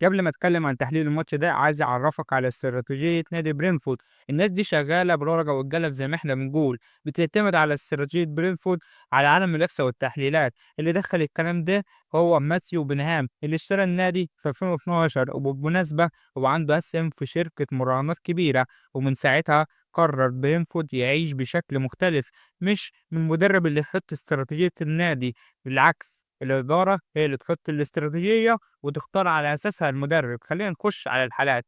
قبل ما اتكلم عن تحليل الماتش ده عايز اعرفك على استراتيجية نادي برينفورد. الناس دي شغالة بالورقة والقلم زي ما احنا بنقول، بتعتمد على استراتيجية برينفورد على عالم الإحصاء والتحليلات. اللي دخل الكلام ده هو ماثيو بنهام اللي اشترى النادي في 2012، وبالمناسبة هو عنده أسهم في شركة مراهنات كبيرة، ومن ساعتها قرر برينفورد يعيش بشكل مختلف، مش من المدرب اللي يحط استراتيجية النادي، بالعكس الإدارة هي اللي تحط الاستراتيجية وتختار على أساسها المدرب. خلينا نخش على الحالات.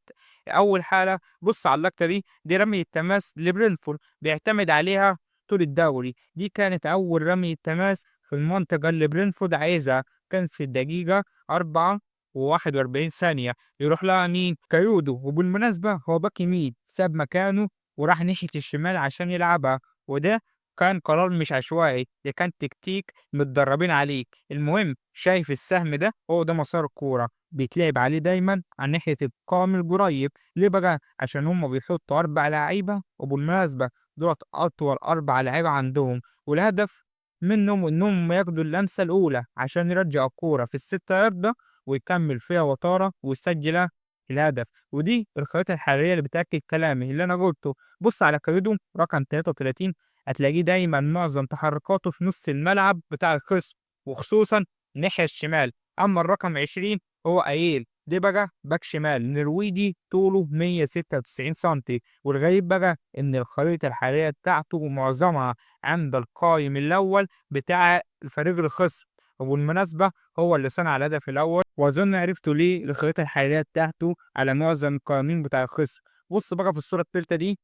أول حالة، بص على اللقطة دي، دي رمية تماس لبرينفورد بيعتمد عليها طول الدوري. دي كانت أول رمية تماس في المنطقة اللي برينفورد عايزها، كانت في الدقيقة 4:41. يروح لها مين؟ كايودو، وبالمناسبة هو باك يمين ساب مكانه وراح ناحية الشمال عشان يلعبها، وده كان قرار مش عشوائي، ده كان تكتيك متدربين عليه. المهم شايف السهم ده؟ هو ده مسار الكورة، بيتلعب عليه دايما على ناحية القائم القريب. ليه بقى؟ عشان هم بيحطوا 4 لعيبة، وبالمناسبة دولت أطول 4 لعيبة عندهم، والهدف منهم إنهم ياخدوا اللمسة الأولى عشان يرجعوا الكورة في ال6 ياردة ويكمل فيها وطارة ويسجل الهدف. ودي الخريطة الحرارية اللي بتأكد كلامي اللي أنا قلته. بص على كايودو رقم 33، هتلاقيه دايما معظم تحركاته في نص الملعب بتاع الخصم، وخصوصا الناحية الشمال. أما الرقم 20 هو أييل، ده بقى باك شمال نرويجي طوله 196 سنتي، والغريب بقى إن الخريطة الحرارية بتاعته معظمها عند القائم الأول بتاع الفريق الخصم، وبالمناسبة هو اللي صنع الهدف الأول، وأظن عرفتوا ليه الخريطة الحرارية بتاعته على معظم القائمين بتاع الخصم. بص بقى في الصورة الثالثة دي،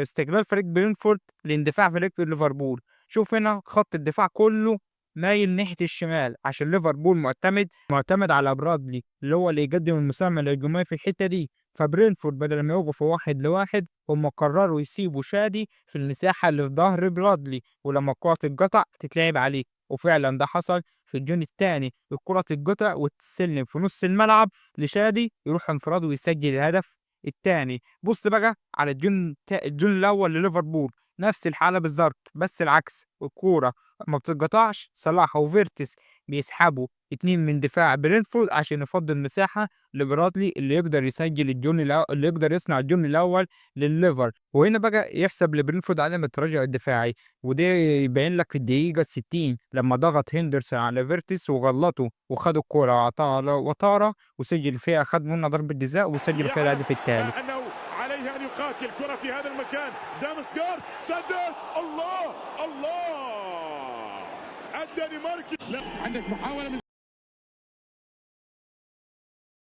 استقبال فريق برينفورد لاندفاع فريق ليفربول. شوف هنا خط الدفاع كله مايل ناحية الشمال عشان ليفربول معتمد على برادلي اللي هو اللي يقدم المساهمة الهجومية في الحتة دي. فبرينفورد بدل ما يوقفوا 1 ل1 هم قرروا يسيبوا شادي في المساحة اللي في ظهر برادلي، ولما الكرة تتقطع تتلعب عليه، وفعلا ده حصل في الجون الثاني. الكرة تتقطع وتسلم في نص الملعب لشادي، يروح انفراد ويسجل الهدف الثاني. بص بقى على الجون الأول لليفربول، نفس الحالة بالظبط بس العكس، الكورة ما بتتقطعش، صلاح وفيرتس بيسحبوا 2 من دفاع برينفورد عشان يفضل مساحة لبرادلي اللي يقدر يسجل الجون اللي يقدر يصنع الجون الأول للليفر. وهنا بقى يحسب لبرينفورد عدم التراجع الدفاعي، وده يبين لك في الدقيقة 60 لما ضغط هندرسون على فيرتس وغلطه وخدوا الكورة وعطاها وطارة وسجل فيها، خد منها ضربة جزاء وسجل فيها الهدف الثالث. أنه عليه أن يقاتل كرة في هذا المكان، دامسجارد سدد، الله الله، الدنماركي. لا عندك محاولة من